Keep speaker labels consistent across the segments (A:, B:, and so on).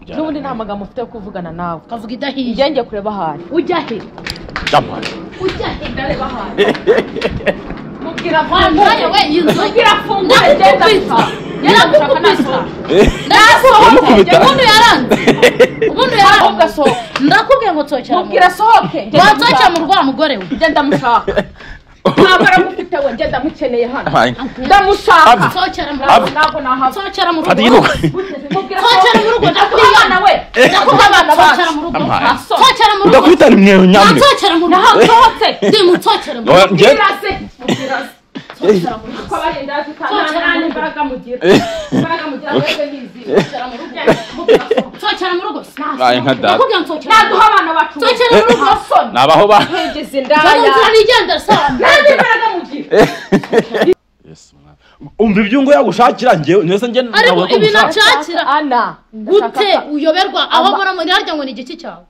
A: N'ubundi nta magambo mfite yo kuvugana nawe.
B: Kavuga idahiye.
A: Njye ngiye kureba ahari.
B: Ujya he?
C: Jamani.
B: Ujya he?
A: Ndareba ahari. Mubwira
B: Wambaye we inzu.
A: Mubwira afungure genda.
B: Yarakukubita.
C: Uramukubita?
B: Ubundi yaranze. Ubundi yaranze. Ndakubwiye ngo nsohokera.
A: Mubwira asohoke.
B: Wansohokera mu rwa mugore we.
A: Njye ndamushaka. Ntabwo aramufite we, njye ndamukeneye hano. Ndamushaka.
B: Nsohokera mu rugo.
A: Ntabwo nahava.
B: Nsohokera mu rugo.
C: Fata igihugu.
B: Nsohokera mu rugo.
A: Ndakubana we.
B: Ndakubana nsohokera mu rugo. Nsohokera mu rugo.
C: Ndakubita rimwe nyamwe.
B: Nsohokera mu rugo.
A: Nsohotse.
B: Ndi munsohokera mu rugo.
C: Njye
A: Mubwira se. Mubwira se.
B: Nsohokera mu rugo.
A: Ko abarinda nta n'imbaraga mugira. Imbaraga mugira mwebwe n'izi.
B: Nsohokera mu rugo. Nsohokera mu rugo.
C: Baye nka data.
B: Ndakubwiye nsohokera.
A: Naduha abana bacu.
B: Nsohokera mu rugo.
C: Nabaho ba.
A: Ntigeze indaya.
B: Nsohokera nigendera sawa.
A: Nta n'imbaraga mugira.
C: Yesu mwana. Umva ibyo ngo yagushakira njye nese njye
B: Ariko ibi nacakira
A: Ana.
B: gute uyoberwa aho mbona muri harya ngo ni igiki cyawe?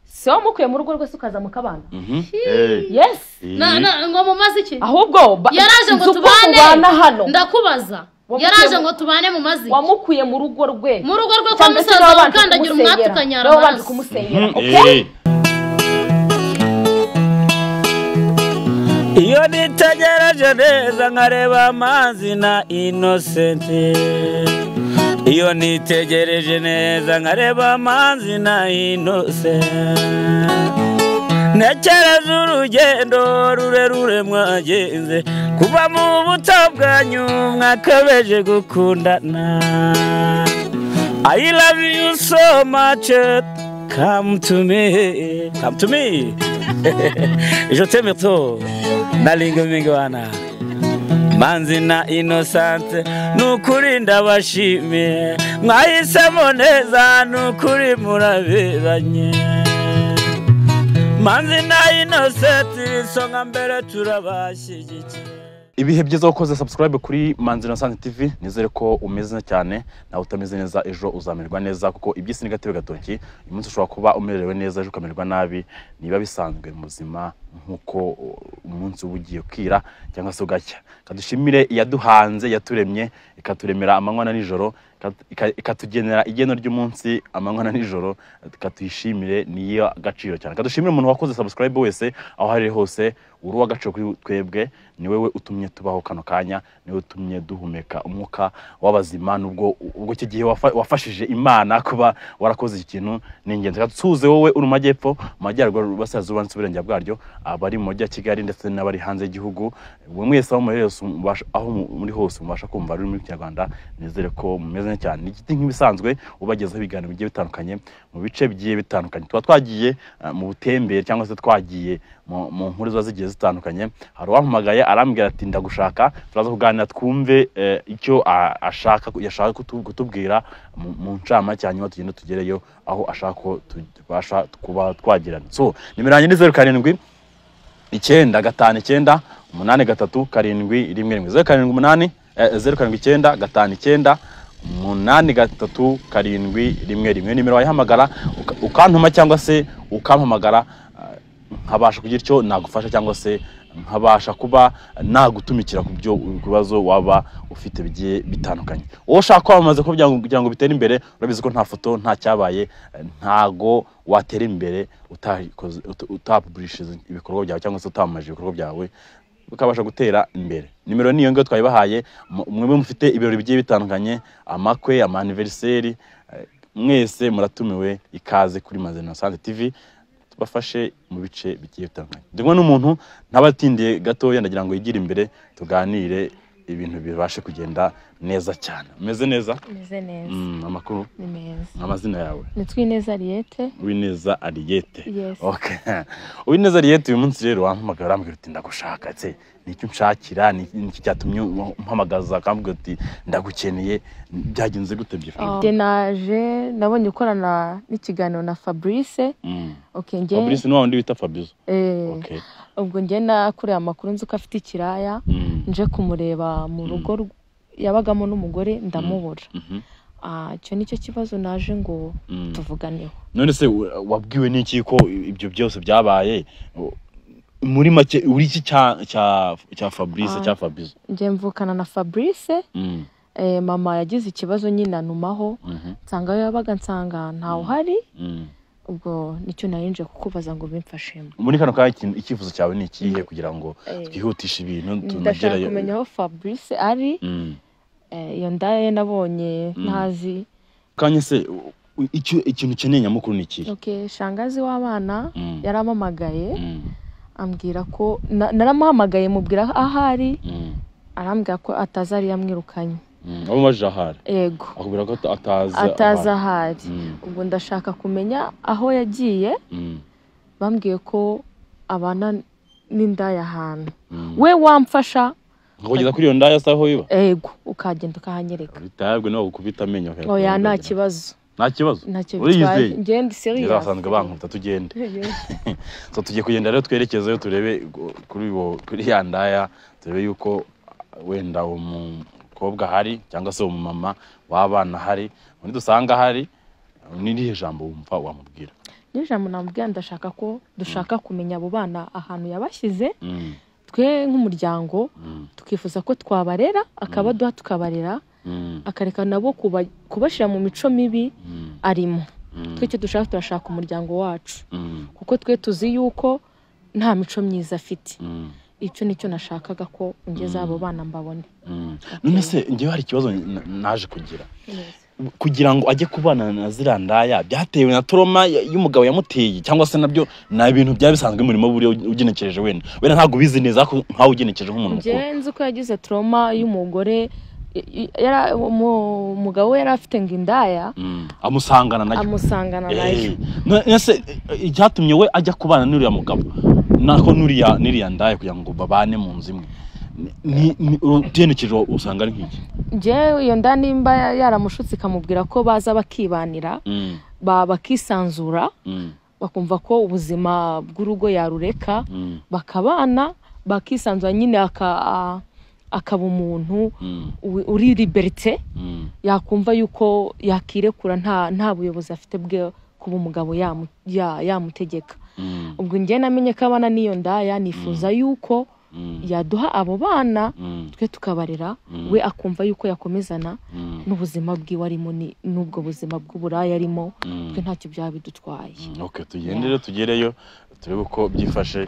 A: Si wowe mukuye mu rugo rwose ukaza mukabana. Yes.
B: Na na ngo mumaze iki?
A: Ahubwo
B: Yaraje ngo tubane.
A: Hano.
B: Ndakubaza. Yaraje ngo tubane mu mazi.
A: Wamukuye mu rugo rwe.
B: Mu rugo rwe kwa musaza ukandagira umwati ukanyara.
A: Wabanje kumusenyera. Okay?
D: Iyo nitegereje neza nkareba amazi na Innocent. Iyo nitegereje neza nkareba amazi na Innocent. Ntekereza urugendo rurerure mwagenze kuva mu buto bwanyu mwakabeje gukundana. I love you so much, come to me, come to me. Je t'aime trop, nalinga mingwana. Manzi na Innocent nukuri ndabashimiye mwahisemo neza nukuri muraberanye. Manzi na Innocent isonga mbere turabashyigikiye.
C: Ibihe byiza wakoze subscribe kuri Manzi Innocent TV, nizere ko umeze cyane nawe utameze neza ejo uzamererwa neza kuko ibyisi ni gatebe gatoki. Uyu munsi ushobora kuba umerewe neza ejo ukamererwa nabi, niba bisanzwe mu buzima nkuko umunsi uba ugiye kwira cyangwa se ugacya. Kadushimire iyaduhanze yaturemye ikaturemera amanywa na nijoro, ikatugenera igeno ry'umunsi amanywa na nijoro, katuyishimire niyo gaciro cyane. Kadushimire umuntu wakoze subscribe wese aho ari hose, uri uw'agaciro kuri twebwe, ni wewe utumye tubaho kano kanya, ni wewe utumye duhumeka umwuka w'abazima. Nubwo ubwo icyo gihe wafashije Imana kuba warakoze iki kintu ni ingenzi. Katusuze wowe uri mu majyepfo, mu majyaruguru, iburasirazuba n'uburengerazuba bwaryo, abari mu mujyi wa Kigali ndetse n'abari hanze y'igihugu, mwese aho muri hose aho muri hose mubasha kumva ururimi rw'Ikinyarwanda, nizere ko mumeze cyane. Ni igiti nk'ibisanzwe ubagezaho ibiganiro bigiye bitandukanye mu bice bigiye bitandukanye. Tuba twagiye mu butembere cyangwa se twagiye mu nkuru ziba zigiye zitandukanye. Hari uwampamagaye arambwira ati ndagushaka, turaza kuganira twumve icyo ashaka yashaka kutubwira mu ncamake, hanyuma tugende tugereyo aho ashaka ko tubasha kuba twagirana. So nimero yanjye ni 07 9 5 9 8 3 7 1 1 0 7 8 0 7 9 5 9 8 3 7 1 1. Nimero wayihamagara ukantuma cyangwa se ukampamagara nkabasha kugira icyo nagufasha cyangwa se nkabasha kuba nagutumikira ku byo bibazo waba ufite bigiye bitandukanye. Wowe ushaka kwamamaza ko kugira ngo bitere imbere, urabizi ko nta foto nta cyabaye, ntago watera imbere utakoze utapublishize ibikorwa byawe cyangwa se utamamaje ibikorwa byawe ukabasha gutera imbere. Nimero niyo ngiyo twayibahaye, mwebwe mufite ibirori bigiye bitandukanye, amakwe, ama anniversaire, mwese muratumiwe ikaze kuri Manzi Innocent TV tubafashe mu bice bigiye bitandukanye. Ndimwe n'umuntu ntabatindiye gatoya ndagira ngo yigire imbere tuganire ibintu bibashe kugenda neza cyane. Umeze neza?
E: Meze neza.
C: Amakuru?
E: Ni meza.
C: Amazina yawe?
E: Nitwa Uwineza Ariete.
C: Uwineza Ariete.
E: Yes.
C: Okay. Uwineza Ariete, uyu munsi rero wampamagara urambwira uti ndagushaka, tse nicyo nshakira, niki cyatumye umpamagaza akambwira uti ndagukeneye, byagenze gute byifashe?
E: Njye naje nabonye ukorana n'ikiganiro na Fabrice. Okay, njye
C: Fabrice ni wa wundi bita Fabizo. Okay.
E: Ubwo njye nakuriye amakuru nzi ko afite ikiraya, nje kumureba mu rugo yabagamo n'umugore ndamubura. Icyo nicyo kibazo naje ngo tuvuganeho.
C: None se wabwiwe n'iki ko ibyo byose byabaye? Muri make uri iki cya Fabrice cya Fabizo?
E: Njye mvukana na Fabrice. Mama yagize ikibazo nyine anumaho, nsanga yabaga nsanga ntawe uhari. Ubwo nicyo narinje kukubaza ngo bimfashemo.
C: Muri kano kanya icyifuzo cyawe ni ikihe kugira ngo twihutishe ibintu
E: ndashaka
C: tunagerayo?
E: kumenya aho Fabrice ari. Iyo ndaye nabonye ntazi.
C: Kanya se ikintu ukeneye nyamukuru ni ikihe?
E: Okay, shangazi w'abana yarampamagaye ambwira ko naramuhamagaye mubwira ahari, arambwira ko atazi ari yamwirukanye.
C: Amubajije ahari?
E: Yego.
C: Akubwira ko
E: atazi ahari. Ubwo ndashaka kumenya aho yagiye. Bambwiye ko abana n'indaya ahantu. We wamfasha
C: nkakugeza kuri iyo ndaya se aho iba?
E: Yego, ukagenda ukahanyereka.
C: Bitabwe no gukubita amenyo.
E: Oya, nta kibazo.
C: Nta kibazo?
E: Ntacyo bitwaye. Ngende serious.
C: Basanzwe bankubita tugende. So tugiye kugenda rero twerekezeyo turebe kuri ya ndaya, turebe yuko wenda umukobwa ahari cyangwa se umumama w'abana ahari. Undi dusanga ahari, n'irihe jambo wumva wamubwira?
E: N'iri jambo namubwira, ndashaka ko dushaka kumenya abo bana ahantu yabashyize. Twe nk'umuryango tukifuza ko twabarera, akabaduha tukabarera, akareka nabo kubashyira mu mico mibi arimo. Twe icyo dushaka, turashaka umuryango wacu, kuko twe tuzi yuko nta mico myiza afite. Icyo nicyo nashakaga ko ungeza abo bana mbabone.
C: None se njyewe hari ikibazo naje kugira. Kugira ngo ajye kubana na ziriya ndaya byatewe na trauma y'umugabo yamuteye, cyangwa se nabyo ni ibintu byaba bisanzwe murimo buriya ugenekereje wenda ntabwo ubizi neza nkaho ugenekereje nk'umuntu mukuru.
E: Njye nzi ko yagize trauma y'umugore, umugabo we yari afite ngo indaya
C: amusangana nayo. None se icyatumye we ajya kubana n'uriya mugabo nako n'uriya ndaya kugira ngo babane mu nzu imwe, ni ugenekereje usanga ari nk'iki?
E: Njyewe iyo nda nimba yaramushutse ikamubwira ko baza bakibanira, bakisanzura, bakumva ko ubuzima bw'urugo yarureka, bakabana bakisanzura nyine, akaba umuntu uri liberté, yakumva yuko yakirekura nta buyobozi afite bwe kuba umugabo yamutegeka. Ubwo njye namenye ko abana n'iyo ndaya, nifuza yuko yaduha abo bana twe tukabarera, we akumva yuko yakomezana n'ubuzima bwiwe arimo n'ubwo buzima bw'uburaya arimo, twe ntacyo byaba bidutwaye.
C: Okay, tugende rero tugereyo turebe uko byifashe.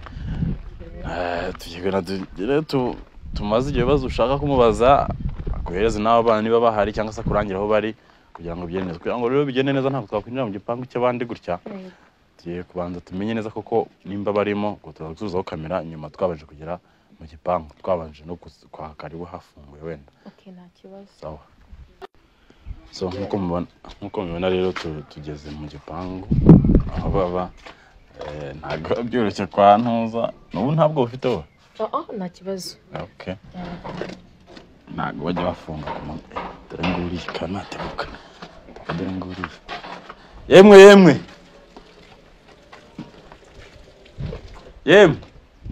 C: Tugere tumaze igihe bibazo ushaka kumubaza, akuhereze n'abo bana niba bahari cyangwa se akurangira aho bari kugira ngo bigende neza. Kugira ngo rero bigende neza ntabwo twakwinjira mu gipangu cy'abandi gutya. Tugiye kubanza tumenye neza koko nimba barimo, ngo tuzagusubizaho kamera nyuma twabanje kugera mu gipangu, twabanje no kwa karibu hafunguye wenda.
E: Okay, nta kibazo.
C: Sawa. So nkuko mubona rero tugeze mu gipangu aho baba. Ntabwo byoroshye kwa ntuza. N'ubu ntabwo ufite wowe?
E: Nta kibazo.
C: Okay. Ntabwo bajya bafunga ku manywa. Dore nguriya kanatebuka. Dore nguriya. Yemwe yemwe. Yemwe.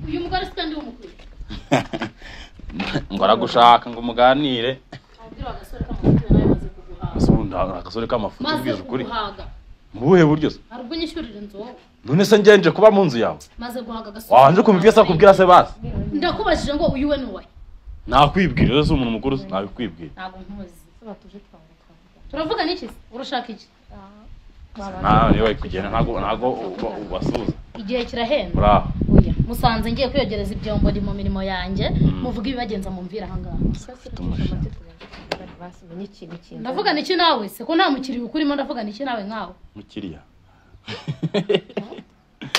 B: Uyu mugore se ndi umukuru.
C: Ngo aragushaka ngo muganire.
B: Abwira agasore k'amafuti nawe maze kuguhaga.
C: Asundi agasore k'amafuti ubwiza ukuri. Mu buhe buryo se?
B: Hari ubwo nyishyurira inzu wowe.
C: None se ngenje kuba mu nzu yawe?
B: Maze guhaga agasore.
C: Wanje kumva se akubwira se basi.
B: Ndakubajije ngo uyu we nuwahe?
C: Nakwibwira rero se umuntu mukuru nabikwibwira.
B: Ntabwo nkuzi. Turavuga n'iki se? Urashaka iki?
C: Nawe niba kugenda ntago ubasuza.
B: Igihe kirahenda.
C: Bravo.
B: Oya, musanze ngiye kwiyogereza ibyombo ndi mu mirimo yanjye, muvuga ibibagenza mumvira aha ngaha. Ndavuga n'iki nawe se ko nta mukiriya ukurimo, ndavuga n'iki nawe nkawe?
C: Mukiriya.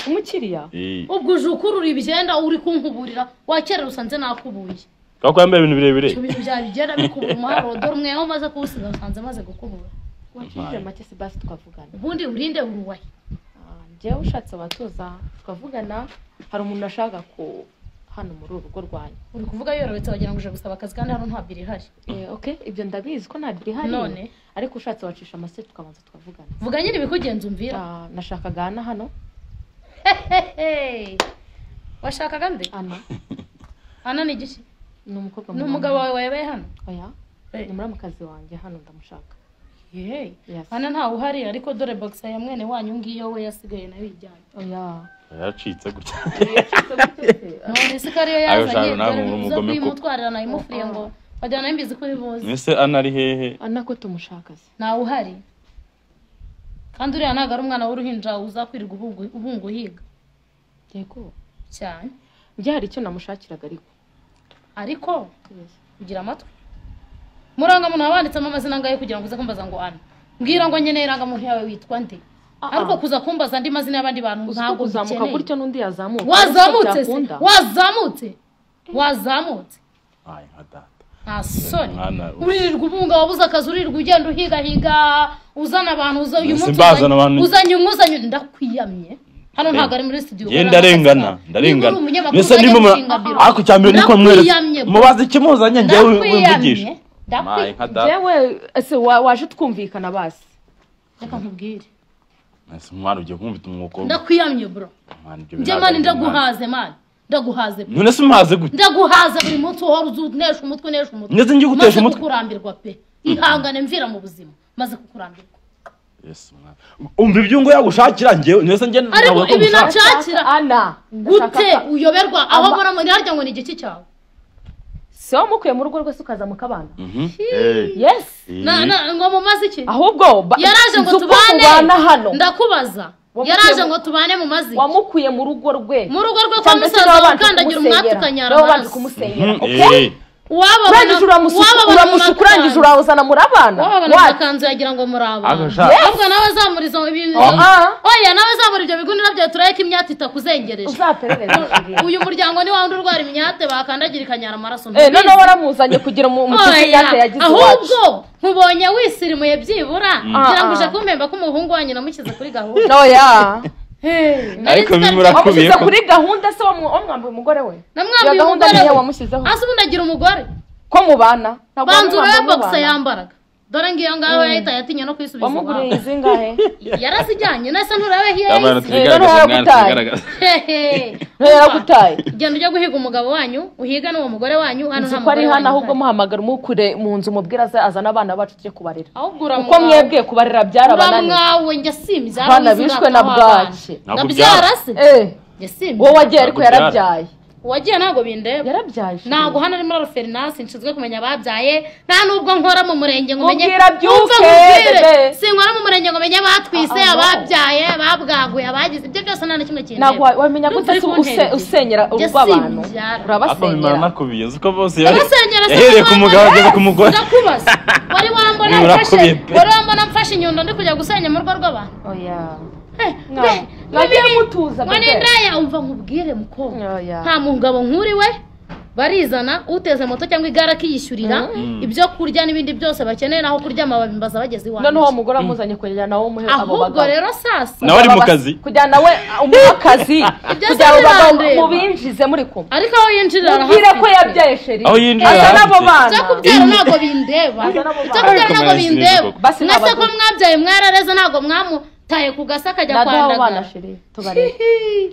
E: Umukiriya?
B: Ubwo uje ukurura ibyenda uri kunkuburira, wakerera usanze nakubuye.
C: Kako yambaye ibintu birebire.
B: Ibyo bintu byabigenda bikubura umuharo, dore umwe aho maze kuwusiga usanze maze gukubura.
E: Wakije make se basi tukavugana.
B: Ubundi urinde uruwaye.
E: Njyewe ushatse watuza tukavugana, hari umuntu ashaka ko hano muri urugo rwanyu.
B: Uri kuvuga yorobetse wagira ngo uje gusaba akazi kandi hano nta biri ihari.
E: Okay, ibyo ndabizi ko nta biri ihari.
B: None
E: ariko ushatse wacisha amase tukabanza tukavugana.
B: Vuga nyine ibikugenza umvira.
E: Nashakaga Ana hano.
B: Washakaga nde?
E: Ana.
B: Ana ni igiki?
E: Ni umukobwa.
B: Ni umugabo wawe wabaye hano?
E: Oya. Ni muramukazi wanjye hano ndamushaka.
B: Yeee. Ana ntawe uhari ariko dore boxer ya mwene wanyu ngiyo we yasigaye nayo ijyanye.
E: Oya.
C: Yaracitse gutya.
B: None se kariyo yazanye dore uza kuyimutwarira nayimufuriye ngo Wajyana mbizi ko bibuze.
C: Ese Ana ari hehe?
E: Ana ko tumushaka se.
B: Nawe uhari. Kandi uriya ntago ari umwana w'uruhinja uzakwirirwa ubungu uhiga.
E: Yego.
B: Cyane.
E: Byari icyo namushakiraga ariko.
B: Ariko ugira amatwi. Murangamuntu wabanditsemo amazina angahe kugira ngo uze kumbaza ngo Ana. Mbwira ngo nkeneye irangamuntu yawe witwa nde? Ariko kuza kumbaza andi mazina y'abandi bantu ntabwo
E: uzamuka gutyo n'undi yazamuka.
B: Wazamutse se? Wazamutse. Wazamutse.
C: Ay nka data.
B: Nta soni. Uririrwa ubunga wabuze akazi uririrwa ugenda uhiga higa uzana abantu uza uyu munsi uzanye umuzanye ndakwiyamye. Hano ntago ari muri studio.
C: Ye ndarengana, ndarengana. Nese ndimo ako cyambere niko mweretse. Mubaze ikimuzanye njyewe wimvugisha. Maye nka data.
E: Jewe ese waje twumvikana basi.
B: Reka nkubwire.
C: Ese mwana ugiye kumvita umwuko.
B: Ndakwiyamye bro. Njye mani ndaguhaze mani. Ndaguhaze.
C: None se umaze gute?
B: Ndaguhaze buri munsi uhora uzunesha umutwe nesha umutwe.
C: Ndetse ngiye gutesha umutwe.
B: Maze kukurambirwa pe. Ihangane mvira mu buzima. Maze kukurambirwa.
C: Yes mwana. Umva ibyo ngo yagushakira njyewe nese njye
B: ntabwo ko gushakira.
E: Ana
B: gute uyoberwa aho mbona muri harya ngo ni igiki cyawe?
E: So mukuye mu rugo rwose ukaza mukabana. Yes.
B: Na ngo mumaze iki?
E: Ahubwo
B: yaraje ngo tubane hano. Ndakubaza. Yaraje ngo tubane mu mazi.
E: Wamukuye mu rugo rwe.
B: Mu rugo rwe kwa musaza ukandagira umwati ukanyara.
E: Wabanje kumusenyera. Okay.
B: Wababona
E: uramusukurangije urawuzana murabana.
B: Wababona akanzu yagira ngo murabana. Ahubwo nawe azamuriza ibintu. Oya nawe azamura ibyo bigunira byawe turayeka imyati itakuzengereje.
E: Uzaperereza.
B: Uyu muryango ni wandi urwara imyate bakandagira ikanyara amaraso.
E: None waramuzanye kugira mu imyate yagize iwacu.
B: Ahubwo nkubonye wisirimuye byibura ngira ngo uje kumpemba ko umuhungu wanyu namushyize kuri gahunda.
E: Oya.
C: Ariko bimurakubiye
E: ko kuri gahunda se wamwambuye umugore we.
B: Namwambuye umugore we. Ase ubundi agira umugore.
E: Ko mubana.
B: Banza urebe boxer yambaraga. Dore ngiyo ngaho yahita yatinya no kwisubiza.
E: Wamuguriye izingahe?
B: Yarazijyanye nese nturabe hiye.
E: Yaragutaye.
B: Genda ujya guhiga umugabo wanyu, uhiga n'uwo mugore wanyu hano nta
E: mugore. Ari hano ahubwo muhamagara umukure mu nzu mubwira aze azana abana bacu tujye kubarera.
B: Uko
E: mwebwe kubarera byarabananiye.
B: Uramwawe njye simbyara.
E: Abana bishwe na bwake.
B: Nabyara se? Njye simbyara.
E: Wowe wagiye ariko yarabyaye.
B: Wagiye ntago bindeba.
E: Yarabyaye.
B: Ntago hano ari muri orphelinat nshinzwe kumenya ababyaye nta nubwo nkora mu murenge ngo menye. Sinkora mu murenge ngo menye abatwise ababyaye babwaguye abagize ibyo byose nta na kimwe kindeba.
E: Ntago wamenya gute usenyera urugo abantu. Urabasenyera.
C: Nakubiye uko bose yahereye ku mugabo ageze ku mugore.
B: Ndakubaza. Wari wambona mfashe. Wari wambona mfashe inyundo ndi kujya gusenya mu rugo rw'abantu.
E: Oya. Mwagiye mutuza
B: bebe. Ndaya umva nkubwire mukobwa. Nta mugabo nkuri we barizana uteze moto cyangwa igare akiyishyurira ibyo kurya n'ibindi byose bakeneye naho kurya amababi mbaza bageze iwawe.
E: Noneho umugore amuzanye kujyana nawe umuhe abo bagabo.
B: Ahubwo rero sasa
C: nawe ari mu kazi.
E: Kujyana nawe umuhe akazi. Kugira ngo mubinjize muri kumwe.
B: Ariko aho yinjirira
E: arahafite. Mubwire ko yabyaye sheri.
C: Aho yinjirira
E: azana abo bana.
B: Ibyo kubyara ntabwo bindeba. Ibyo kubyara ntabwo bindeba. Mwese ko mwabyaye mwarareze ntabwo mwamu taye kugasa kajya kwandagara.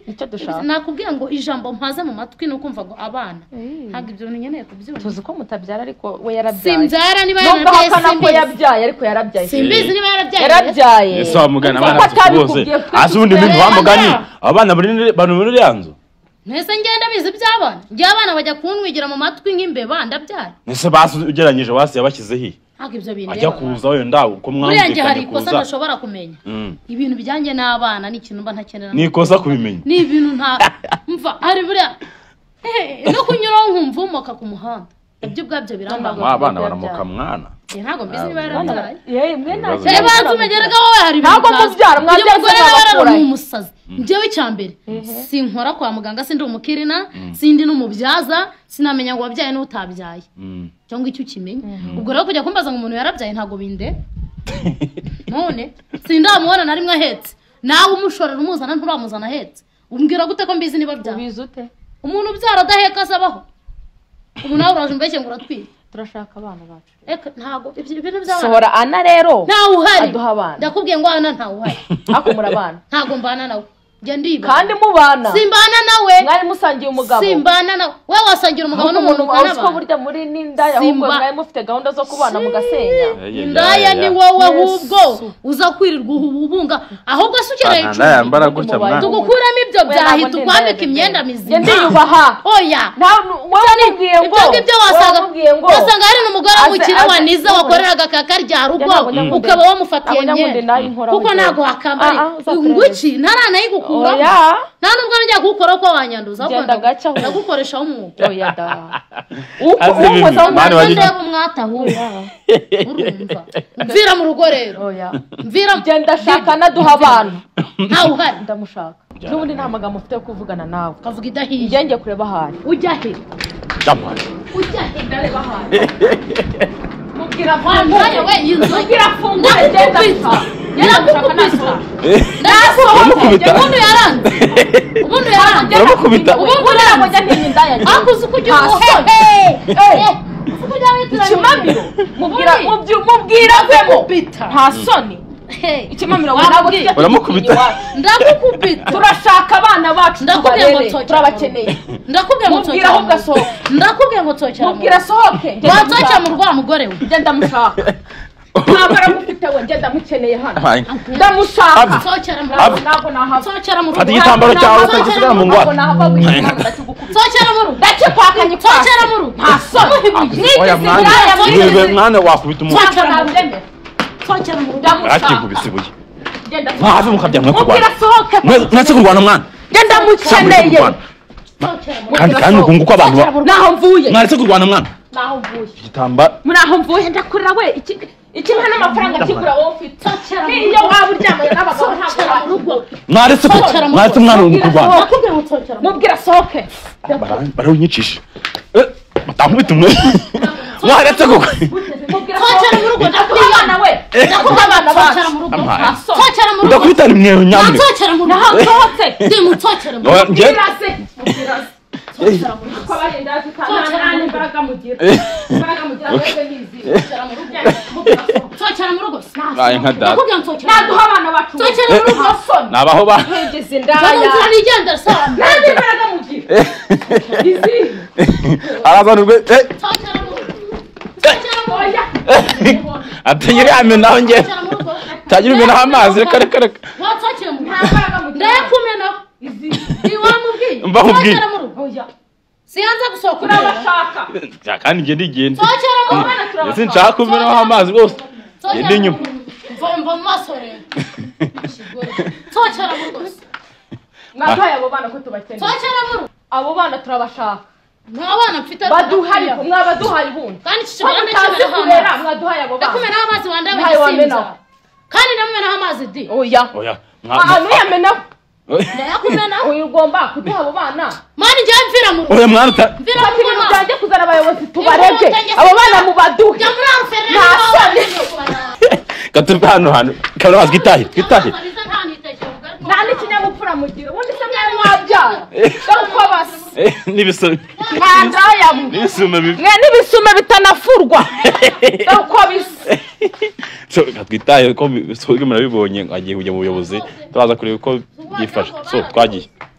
E: Icyo dushaka.
B: Nakubwiye ngo ijambo mpaze mu matwi no kumva ngo abana. Ntabwo ibyo bintu nkeneye kubyumva.
E: Tuzi ko mutabyara ariko we yarabyaye.
B: Simbyara niba yarabyaye
E: simbizi. Nubwo ko yabyaye ariko yarabyaye.
B: Simbizi niba yarabyaye.
E: Yarabyaye.
C: Ese wamugana abana bose. Ase ubundi bintu wamugani abana bari muri ya nzu.
B: Nese ngenda bizi by'abana. Ngiye abana bajya kuntwigira mu matwi nk'imbeba ndabyara.
C: Nese basi ugeranyije wasi yabashyize he?
B: Ntabwo ibyo bindeba.
C: Ajya kuza wenda uko mwamvikanye
B: kuza. Hari ikosa ntashobora kumenya. Ibintu bijyanye n'abana ni ikintu mba ntakenera.
C: Ni ikosa kubimenya.
B: Ni ibintu nta mva ari buriya no kunyuraho nkumva umoka ku muhanda. Ibyo ubwabyo birambanga.
C: Abana baramoka mwana.
B: Ntabwo mbizi niba yarabyaye.
E: Yewe mwe nta
B: kintu. Banza umegerega wowe hari ibintu.
E: Ntabwo mubyara mwabyaye
B: n'abakura. Ni umusazi. Njyewe icyambere sinkora kwa muganga sindi umukirina sindi n'umubyaza sinamenya ngo wabyaye n'utabyaye. Cyangwa icyo ukimenye. Ubwo rero kujya kumbaza ngo umuntu yarabyaye ntabwo binde. None sindamubona na rimwe ahetse. Nawe umushorera umuzana nturamuzana ahetse. Umbwira gute ko mbizi niba byara?
E: Ubizi ute?
B: Umuntu ubyara adaheka asabaho. Ubu nawe uraje umbeshye ngo uratwite.
E: Turashaka abana bacu.
B: Eka ntago ibyo bintu by'abana.
E: Sohora Ana rero.
B: Ntawe uhari.
E: Aduha abana.
B: Ndakubwiye ngo Ana ntawe uhari.
E: Ako murabana.
B: Ntago mbana nawe. Njye ndiba.
E: Kandi mubana.
B: Simbana nawe.
E: Mwari musangiye umugabo.
B: Simbana nawe. Wewe wasangira umugabo n'umuntu
E: ukanaba. Uko burya muri n'indaya ahubwo mwari mufite gahunda zo kubana mugasenya.
B: Indaya ni wowe ahubwo uza kwirirwa ubunga ahubwo se ukeneye icumbi.
C: Yambara gutya mwana.
B: Tugukuramo ibyo byahita ukwambika imyenda mizima.
E: Njye ndiyubaha.
B: Oya.
E: Wowe mubwiye ngo.
B: Ibyo ngibyo wasanga hari n'umugore w'umukire wanize wakoreraga kakarya rugo ukaba wamufatiye imyenda. Kuko ntago wakambara. Nguki ntaranayigukura.
E: Oya.
B: Nta nubwo njya gukora ko wanyanduza
E: genda gacha
B: ndagukoresha umwuka.
E: Oya da. Uko ukoza
B: umwata umwata ahubwo. Urumva. Mvira mu rugo rero.
E: Oya.
B: Mvira
E: genda shaka naduha abantu.
B: Ntawe uhari.
E: Ndamushaka. N'ubundi nta magambo mfite yo kuvugana nawe.
B: Kavuga idahiye.
E: Njye ngiye kureba ahari.
B: Ujya he?
C: Ndamwari.
B: Ujya he?
E: Ndareba ahari. Mubwira
B: fungure we inzu.
E: Mubwira fungure genda.
B: Yarakukubita. Ubundi yaranze. Ubundi yaranze.
C: Uramukubita.
B: Ubundi
E: yaranze.
B: Akuze ukujya uhehe. Ukujya witiranya.
E: Ikimamiro. Mubwira vemo. Nta soni. Ikimamiro we
C: uramukubita.
B: Ndakukubita.
E: Turashaka abana bacu
B: ndakubwiye ngo
E: turabakeneye.
B: Ndakubwiye ngo
E: mubwira ahubwo asohoke.
B: Ndakubwiye ngo nsohokera.
E: Mubwira asohoke.
B: Wansohokera mu rwa mugore we.
E: Ngenda mushaka. Ntabwo aramufite we ngenda mukeneye hano. Ndamushaka.
B: Nsohokera mu rugo.
E: Ntabwo nahava.
B: Nsohokera mu rugo.
C: Fata igitambaro cyawe ukagishyira mu ngwate.
E: Ntabwo nahava ndakigukubita.
B: Nsohokera mu rugo.
E: Ndakikwakanye
B: Nsohokera mu rugo.
E: Nta soni.
C: Oya mwana. Mwana wakubita umuntu.
B: Nsohokera mu rugo.
E: Ndamushaka.
C: Akikubise ibuye. Mwave mukabya mwe kurwana.
E: Mubwira asohoke.
C: Mwese kurwana mwana.
E: Ngenda mukeneye.
C: Kandi ukungu ko abantu
E: naho mvuye.
C: Mwaretse kurwana mwana.
E: Naho mvuye.
C: Igitambaro.
E: Naho mvuye ndakurira we iki iki nta n'amafaranga kigura wowe ufite. Niyo waba uryamanye n'abagabo ntabwo
C: mwaretse mwaretse mwana uri kurwana.
B: Nakubwiye ngo nsohokera.
E: Mubwira asohoke.
C: Barawunyicisha. Batankubita umwe. Mwaretse koko.
B: Nsohokera mu rugo
E: ndakuha abana we. Ndakuha abana bacu.
B: Nsohokera mu rugo. Nsohokera mu rugo.
C: Udakubita ni mwe nyamuneka.
B: Nsohokera mu rugo.
E: Naho nsohotse.
B: Ndi munsohokera mu rugo.
C: Njye
E: Mubwira se.
B: Nsohokera mu rugo.
E: Ko abarindazi nta n'imbaraga mugira. Imbaraga mugira mwebwe nizi.
B: Nsohokera mu rugo.
C: Baye nka data.
B: Ndakubwiye nsohokera.
E: Naduha abana bacu.
B: Nsohokera mu rugo.
C: Nabaho ba.
E: Ntigeze indaya.
B: Nzana nigenda saa.
E: Nta n'imbaraga mugira. Izi.
C: Arazana urwe.
B: Nsohokera mu rugo. Nsohokera mu rugo.
C: Atagira yamenaho njye.
B: Nsohokera mu rugo.
C: Tagira umenaho amazi reka reka reka.
B: Wansohokera mu rugo.
E: Nta mbaraga mugira.
B: Ndayakumenaho.
E: Izi.
B: Ntiwamubwiye.
C: Mba nkubwiye.
B: Nsohokera mu rugo.
E: Oya.
B: Siyanza gusohoka.
E: Turabashaka.
C: Kandi njye ndigenda.
B: Nsohokera mu rugo.
C: Ndetse nshaka kumenaho amazi rwose. Ngende inyuma.
B: Mva mu maso rero. Nsohokera mu rugo.
E: Mwaduhaye abo bana ko tubakeneye.
B: Nsohokera mu rugo.
E: Abo bana turabashaka.
B: Nta bana mfite.
E: Baduhaye mwabaduhaye ubundi.
B: Kandi iki
E: Ko
B: kigore
E: mutazi
B: ndakimenaho
E: kurera
B: amazi.
E: mwaduhaye abo bana.
B: Ndakumenaho amazi wandawe
E: Ntayo
B: igisinza.
E: wamenaho.
B: Kandi ndamumenaho amazi di.
E: Oya.
C: Oya.
E: Nuyamenaho.
B: Ndayakumenaho.
E: Uyu ugomba kuduha abo bana.
B: Mani njye mvira mu rugo.
C: Oya mwana uta.
B: Mvira mu
E: Fata
B: rugo.
E: ibintu byanjye kuzana abayobozi tubarege.
B: Inkotanyi
E: Abo bana mubaduhe.
B: Jya muri Alfred
E: Nta soni.
C: Gaturuka hano hantu. Kabura twitahe twitahe.
E: Nta n'ikinyabupfura mugira. Ubundi se mwari mwabyara. Dore uko basa.
C: N'ibisume.
E: Nta ndaya mwe.
C: N'ibisume bibi.
E: Mwe n'ibisume bitanafurwa. Dore uko bisa.
C: So twitahe ko murabibonye agiye kujya mu buyobozi turaza kureba uko byifashe. So twagiye.